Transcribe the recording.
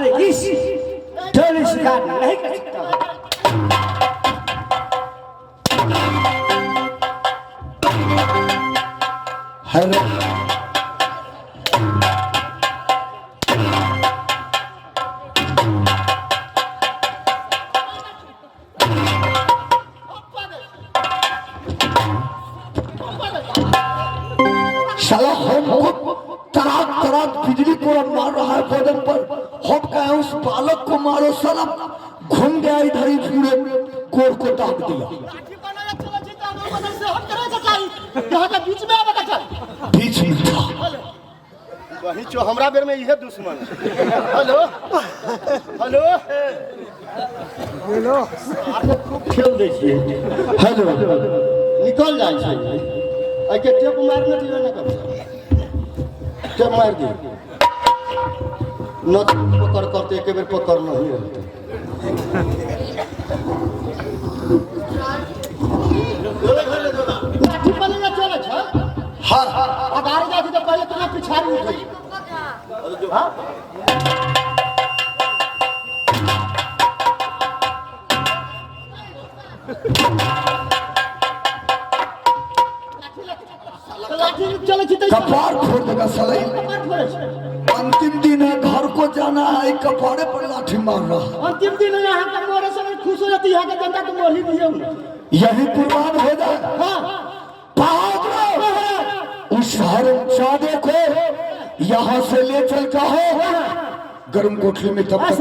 अरे इस डोली स्वीकार नहीं कर सकता हूँ। हेलो साला हमको तराक तराक बिजली को मार रहा है बदन पर। हम कहे उस बालक को मारो, साला घूम गया इधर ही, पूरे कोर को दाग दिया। लाठी बनाया चलै छै तऽ अगल बगल से हट करे के चाही, यहाँ के बीच में आबे के चाही। बीच में था। वही चो हमरा बेर में इहे दुश्मन है। हेलो हेलो हेलो, खूब खेल दै छियै। हेलो। निकल जाइ छै। एहिके टेप मारने दियौ ने, कभी टेप मारि दियौ न पकड़ करते, एके बेर पकड़ नहीं होतै। लाठी पहिले चलै छै। हाँ। अगाड़ी जाइ छै तऽ पहिले केना पिछाड़ी उठै छै? हाँ? लाठी चलै छै तऽ कपार फोड़ देगा साला। कपार फोड़ै छै। अंतिम दिन है, घर को जाना है, कपारे पर लाठी मार रहा है। अंतिम दिन है, यहाँ के मोरे समय खुश हो जाती, यहाँ के जनता के मोर ही दिए। यही कुर्बान हो जाए। हाँ। बहादुर, उस हरामजादे को यहाँ से ले चल जाओ गर्म कोठली में, तब तक